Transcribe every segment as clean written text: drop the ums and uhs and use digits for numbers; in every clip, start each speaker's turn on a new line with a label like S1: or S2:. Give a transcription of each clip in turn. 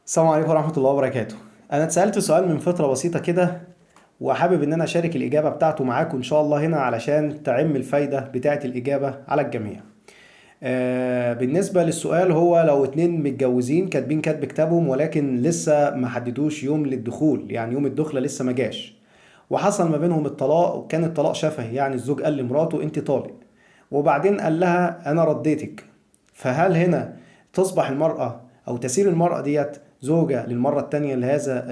S1: السلام عليكم ورحمة الله وبركاته. أنا اتسألت سؤال من فترة بسيطة كده، وحابب إن أنا أشارك الإجابة بتاعته معاكم إن شاء الله هنا علشان تعم الفايدة بتاعة الإجابة على الجميع. بالنسبة للسؤال، هو لو اتنين متجوزين كاتبين كاتب كتابهم ولكن لسه ما حددوش يوم للدخول، يعني يوم الدخلة لسه ما جاش، وحصل ما بينهم الطلاق، وكان الطلاق شفهي، يعني الزوج قال لمراته انت طالق، وبعدين قال لها انا رديتك. فهل هنا تصبح المرأة او تسير المرأة ديت زوجة للمرة التانية لهذا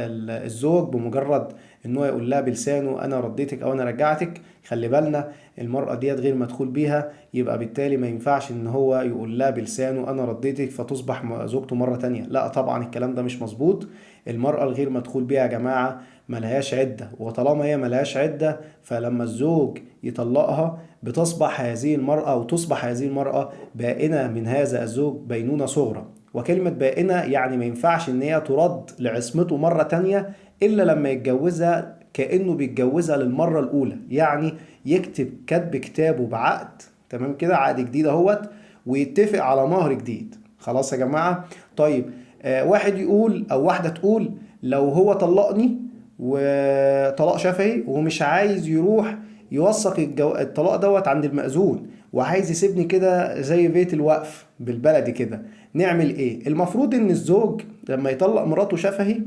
S1: الزوج بمجرد ان هو يقول لها بلسانه انا رديتك او انا رجعتك؟ خلي بالنا المرأة ديت غير مدخول بيها، يبقى بالتالي ما ينفعش ان هو يقول لها بلسانه انا رديتك فتصبح زوجته مرة تانية. لا طبعا الكلام ده مش مظبوط. المرأة الغير مدخول بيها يا جماعة ملهاش عدة، وطالما هي ملهاش عدة فلما الزوج يطلقها بتصبح هذه المرأة وتصبح هذه المرأة بائنة من هذا الزوج بينونة صغرى. وكلمة بائنة يعني ما ينفعش إن هي ترد لعصمته مرة تانية إلا لما يتجوزها كأنه بيتجوزها للمرة الأولى، يعني يكتب كتب كتابه بعقد، تمام كده، عقد جديد اهوت، ويتفق على مهر جديد. خلاص يا جماعة. طيب واحد يقول أو واحدة تقول لو هو طلقني وطلاق شفهي ومش عايز يروح يوثق الطلاق دوت عند المأذون، وعايز يسيبني كده زي بيت الوقف بالبلدي كده، نعمل ايه؟ المفروض ان الزوج لما يطلق مراته شفهي،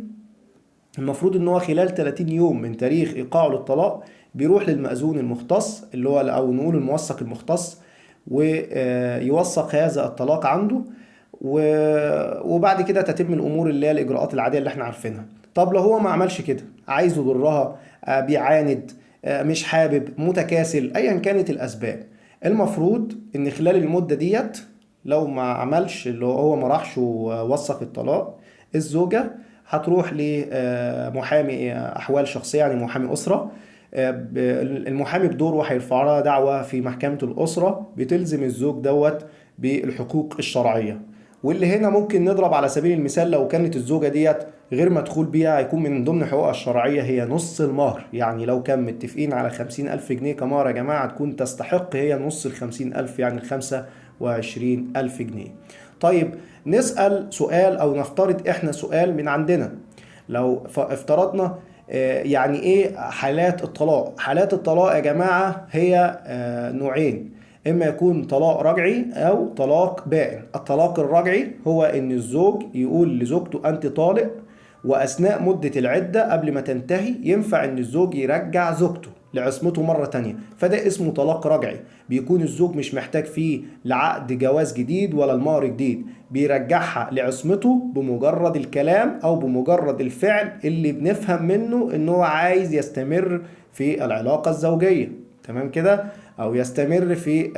S1: المفروض ان هو خلال 30 يوم من تاريخ ايقاعه للطلاق بيروح للمأذون المختص اللي هو او نقول الموثق المختص، ويوثق هذا الطلاق عنده، وبعد كده تتم الامور اللي هي الاجراءات العاديه اللي احنا عارفينها. طب لو هو ما عملش كده، عايز يضرها، بيعاند، مش حابب، متكاسل، ايا كانت الاسباب، المفروض ان خلال المده ديت لو ما عملش اللي هو ما راحش ووثق الطلاق، الزوجه هتروح لمحامي احوال شخصيه، يعني محامي اسره. المحامي بدوره هيرفع لها دعوه في محكمه الاسره بتلزم الزوج دوت بالحقوق الشرعيه. واللي هنا ممكن نضرب على سبيل المثال، لو كانت الزوجة ديت غير مدخول بيها هيكون من ضمن حقوقها الشرعية هي نص المهر، يعني لو كان متفقين على 50,000 جنيه كمهر يا جماعة تكون تستحق هي نص 50,000، يعني 25,000 جنيه. طيب نسأل سؤال أو نفترض إحنا سؤال من عندنا. لو افترضنا يعني إيه حالات الطلاق؟ حالات الطلاق يا جماعة هي نوعين، إما يكون طلاق رجعي أو طلاق بائن. الطلاق الرجعي هو إن الزوج يقول لزوجته أنت طالق، وأثناء مدة العدة قبل ما تنتهي ينفع إن الزوج يرجع زوجته لعصمته مرة تانية، فده اسمه طلاق رجعي. بيكون الزوج مش محتاج فيه لعقد جواز جديد ولا المهر جديد، بيرجعها لعصمته بمجرد الكلام أو بمجرد الفعل اللي بنفهم منه إن هو عايز يستمر في العلاقة الزوجية، تمام كده، أو يستمر في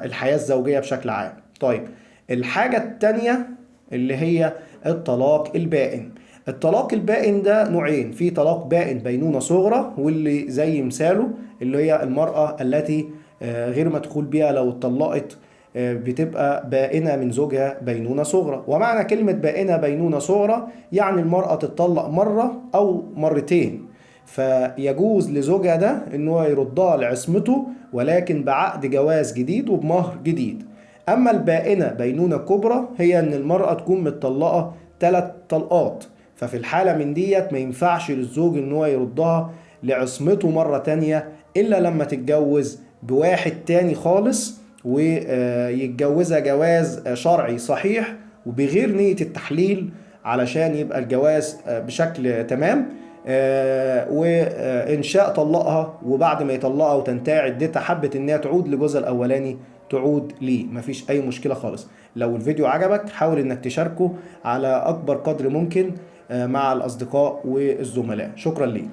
S1: الحياة الزوجية بشكل عام. طيب الحاجة التانية اللي هي الطلاق البائن. الطلاق البائن ده نوعين، في طلاق بائن بينونة صغرى، واللي زي مثاله اللي هي المرأة التي غير مدخول بها لو اتطلقت، بتبقى بائنة من زوجها بينونة صغرى. ومعنى كلمة بائنة بينونة صغرى يعني المرأة تتطلق مرة أو مرتين، فيجوز لزوجها ده إن هو يردها لعصمته ولكن بعقد جواز جديد وبمهر جديد. أما البائنة بينونة كبرى هي إن المرأة تكون متطلقة 3 طلقات، ففي الحالة من ديت ما ينفعش للزوج إن هو يردها لعصمته مرة تانية إلا لما تتجوز بواحد تاني خالص، ويتجوزها جواز شرعي صحيح وبغير نية التحليل علشان يبقى الجواز بشكل تمام، وإنشاء طلقها، وبعد ما يطلقها وتنتهي عدتها حبت إنها تعود لجوزها الأولاني تعود ليه، مفيش أي مشكلة خالص. لو الفيديو عجبك حاول إنك تشاركه على أكبر قدر ممكن مع الأصدقاء والزملاء. شكرا ليك.